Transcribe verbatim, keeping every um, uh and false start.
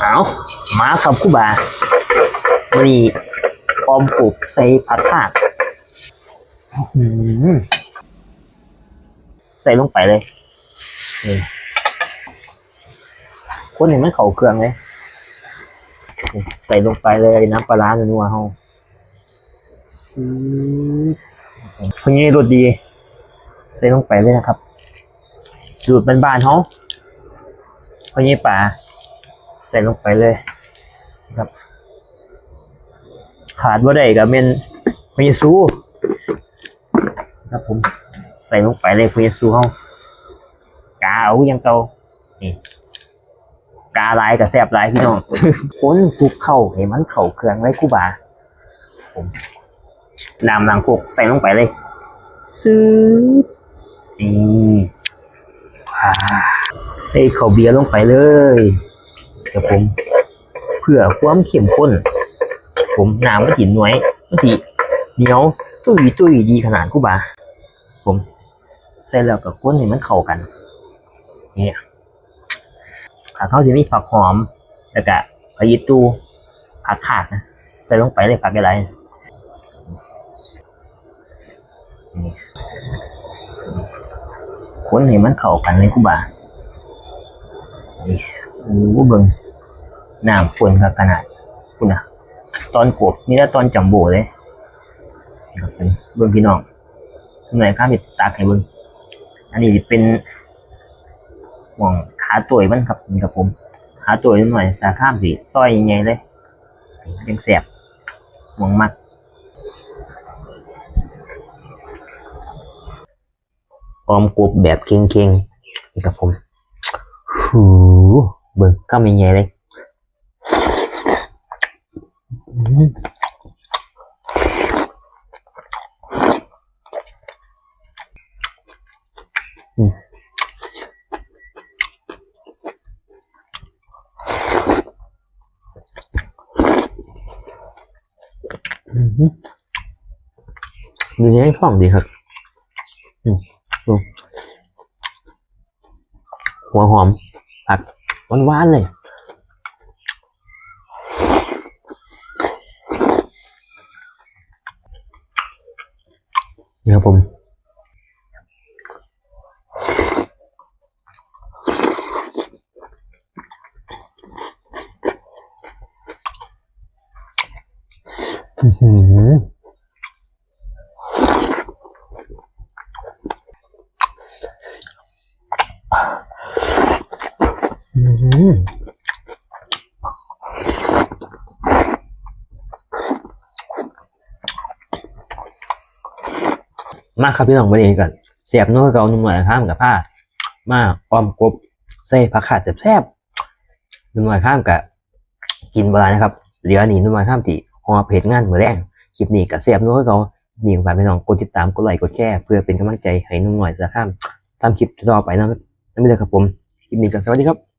เอามาครับครูบา วันนี้ออมกบใส่ผักคาด อืม ใส่ลงไปเลย นี่ คนให้มันเข้าเครื่องเลย นี่ ใส่ลงไปเลย น้ำปลาร้านัวๆเฮา อืม พอนี้รสดี ใส่ลงไปเลยนะครับ สูตรบ้านๆเฮา พอนี้ปลา ใส่ลงไปเลย ครับ ขาดบ่ได้ก็แม่นพอนี้ซู ครับผม ใส่ลงไปเลยพอนี้ซูเฮา กาเอาอย่างเก่า นี่ กาหลายก็แซ่บหลายพี่น้อง คนคลุกเข้าให้มันเข้าเครื่องเลยครูบา ผม น้ำล้างครกใส่ลงไปเลย ซื้อ นี่ อ่า ใส่ข้าวเบียร์ลงไปเลย ครับผม เพื่อความเข้มข้น ผม น้ำมันสิหน่วย มันสิเหนียว ตุ้ยตุ้ยดีขนาดครูบา ผม ใส่แล้วก็คนให้มันเข้ากัน เนี่ย ผักเฮาสิมีผักหอม แล้วก็ผักอีตู ผักคาดนะ ใส่ลงไปเลย ผักหลายๆ นี่ คนให้มันเข้ากันเลยครูบา นี่ โอ้ เบิ่ง น้ำข้นคักขนาด พุ้นนะ ตอนกบ มีแต่ตอนจัมโบ้เลย ครับผม เบิ่งพี่น้อง หน่วยข้ามไปตักให้เบิ่ง อันนี้สิเป็น หม่องขาโต้ยมันครับ นี่ครับผม ขาโต้ยหน่อย สาข้ามสิซอยใหญ่ๆเลย จั่งแซ่บ หม่องมัก ออมกบแบบเค็งๆ นี่ครับผม หู เบิ่ง คำใหญ่ๆเลย อืม อืม อืม ดูในท้องดีครับ อืม ดู หัวหอม ผัก หวานๆเลย นี่ครับผม อื้อหือ อืม มาครับพี่น้อง วันนี้ก็แซ่บนัวคือเก่า หนุ่มน้อยข้ามกับผ้า มาออมกบใส่ผักขาดแซ่บๆ หนุ่มน้อยข้ามกับกินบ่หลายนะครับ เหลือนี่หนุ่มน้อยข้ามที่ห่อไปเฮ็ดงานมื้อแลง คลิปนี้ก็แซ่บนัวคือเก่า นี่ก็ฝากพี่น้องกดติดตาม กดไลค์ กดแชร์ เพื่อเป็นกำลังใจให้หนุ่มน้อยสารคามทำคลิปต่อไปนะครับ นั่นเองครับผม คลิปนี้ก็สวัสดีครับ